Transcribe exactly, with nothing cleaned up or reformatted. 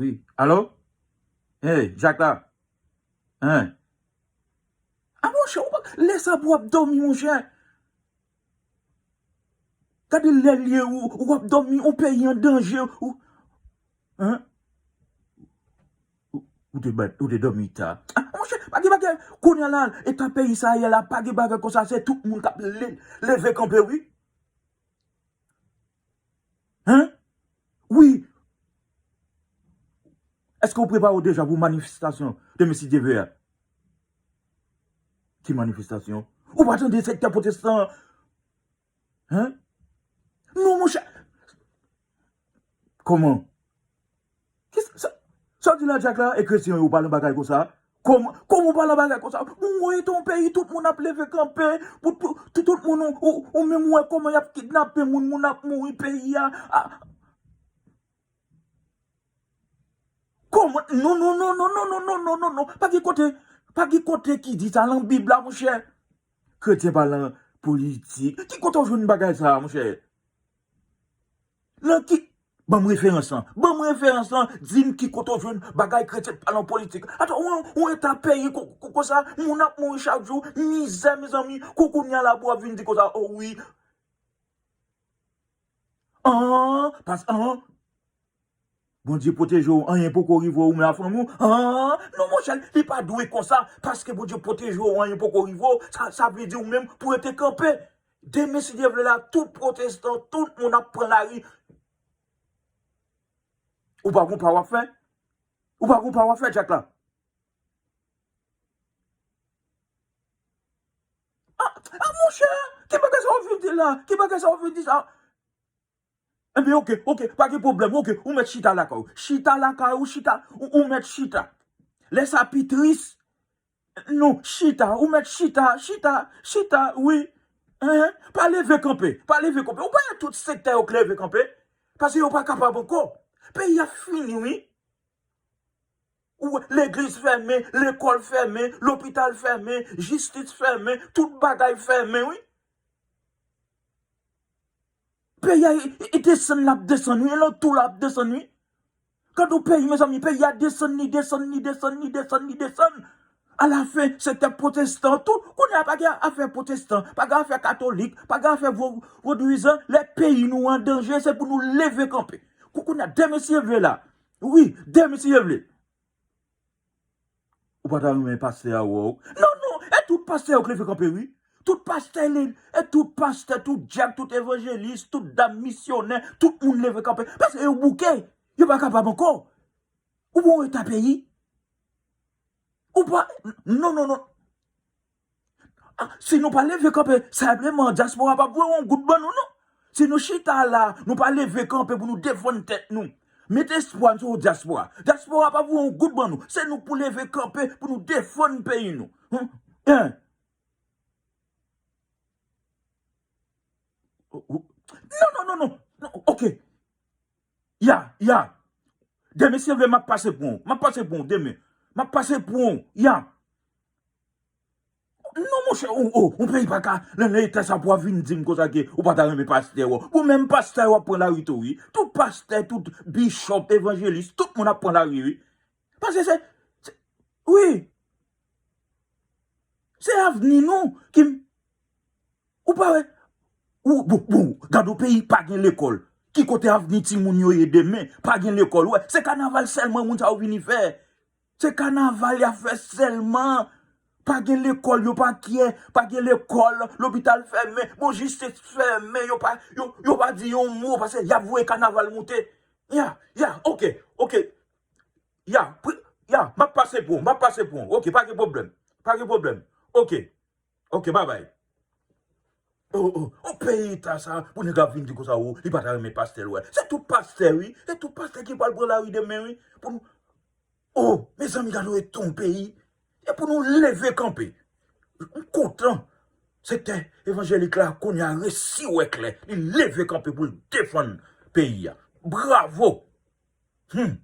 Wi. Alo? Hey, Jak la. Hein? A monchè, ou pa lè sa pou w ap dòmi, monchè. Gade lè l ye, ou, ou ap dòmi, ou peyi an danje, ou, hein? Ou, ou te bat, ou te dòmi ta. A monchè, pa gen bagay, kounye a la, eta peyi sa ye la, pa gen bagay konsa, se tout moun k ap le-, leve kanpe, wi. Hein? Wi. Èske w prepare w deja pou manifestasyon demen si Dye vle a? Ki manifestasyon? Ou pa tande sektè pwotestan an? Hein? Non, monchè. Kòman? Ki sa, sa w di la, Jak la? E kretyen yo pa nan bagay konsa? Kòman, kòman w pa nan bagay konsa? Ou wè, se yon peyi, tout moun ap leve kanpe, pou tout, tout, tout moun, ou, ou, ou menm wè kòman y ap kidnape moun, moun ap mouri peyi a. A, kòman? Non, non, non, non, non, non, non, non, non, non. Pa gen kote, pa gen kote ki di sa nan Bib la, monchè. Kretyen pa nan politik. Ki kote w jwenn bagay sa, monchè? Nan ki, ban m referans lan. Ban m referans lan, di m ki kote w jwenn bagay kretyen pa nan politik. Atò, ou, ou eta peyi ko-, ko-, konsa, moun ap mouri chak jou, mizè, mezanmi, kou kounye a la pou w ap vin di konsa, o wi. An, pas, an, Bondye pwoteje w, anyen poko rive w, ou menm a fanmi w. An, non, monchè, li pa dwe konsa, paske Bondye pwoteje w, anyen poko rive w, sa, sa vle di ou menm pou rete kanpe. Demen, si Dye vle la, tout pwotestan, tout moun ap pran lari. Ou pa gon pa w ap fè? Ou pa gon pa w ap fè, Jak la? A, a, monchè, ki bagay sa w vin di la? Ki bagay sa w vin di sa? Enben, oke, oke, pa gen pwoblèm, oke, ou mèt chita lakay ou. Chita lakay ou, chita, ou, ou mèt chita. Lè sa pi tris, non, chita, ou mèt chita, chita, chita, wi. Hein? Pa leve kanpe, pa leve kanpe. Ou pa wè tout sektè yo k leve kanpe? Paske yo pa kapab ankò. Peyi a fini, wi. Ou wè, legliz fèmen, lekòl fèmen, lopital fèmen, jistis fèmen, tout bagay fèmen, wi. Peyi a, e, e, e desann l ap desann, wi, e lantou l ap desann, wi. Gade yon peyi, mezanmi, peyi a desann, li desann, li desann, li desann, li desann. Alafen, sektè pwotestan, tout, kounye a pa gen afè pwotestan, pa gen afè katolik, pa gen afè vo-, vodouyizan. Lè peyi nou an danje, se pou nou leve kanpe. Kou-, kounye a, demen si Dye vle la. Wi, demen si Dye vle. Ou pa ta renmen pastè a wè w? Non, non, e tout pastè yo k leve kanpe, wi. Tout pastè, le-, e tout pastè, tout dyak, tout evanjelis, tout dam misyonè, tout moun leve kanpe. Paske yo bouke, yo pa kapab ankò. Ou bon eta peyi? Ou pa, non, non, non. A, si nou pa leve kanpe, senpleman, dyaspora p ap voye yon goud ban nou, non. Si nou chita la, nou pa leve kanpe pou nou defann tèt nou. Met espwa n sou dyaspora. Dyaspora p ap voye yon goud ban nou. Se nou k pou leve kanpe pou nou defann peyi nou. Hen? Hen? Ou, ou, non, non, non, non. Non, oke. Ya, ya. Demen, si Dye vle, m ap pase pran w. M ap pase pran w demen. M ap pase pran w. Ya. Non, monchè, ou, ou, yon peyi pa ka nan, nan eta sa pou w ap vin di m konsa ke ou pa ta renmen pastè yo. Ou menm pastè yo ap pran lari tou, wi. Tout pastè, tout bishop, evanjelis, tout moun ap pran lari, wi. Paske se, se, wi. Se avni nou ki, ou pa wè? Ou, bon, bon, gade yon peyi pa gen lekòl. Ki kote avni timoun yo ye demen? Pa gen lekòl, ou wè. Se kanaval sèlman moun sa yo vini fè. Se kanaval y ap fè sèlman. Pa gen lekòl, yo pa kyè. Pa gen lekòl, lopital fèmen. Bon, jistis fèmen. Yo pa, yo, yo pa di yon mo paske y ap voye kanaval moute. Ya, ya, oke, oke. Ya, pri-, ya, m ap pase pou w, m ap pase pou w. Oke, pa gen pwoblèm. Pa gen pwoblèm. Oke. Oke, babay. Oh, oh, oh, peyi ta sa, pou nèg ap vin di konsa, oh, li pa ta renmen pastè l wè. Se tout pastè, wi. Se tout pastè ki pral pran lari demen, wi. Pou nou, oh, mezanmi, gade yon peyi. E pou nou leve kanpe. M kontan. Sektè evanjelik la, kounye a, resi wè klè. Li leve kanpe pou l defann peyi a. Bravo! Hmm.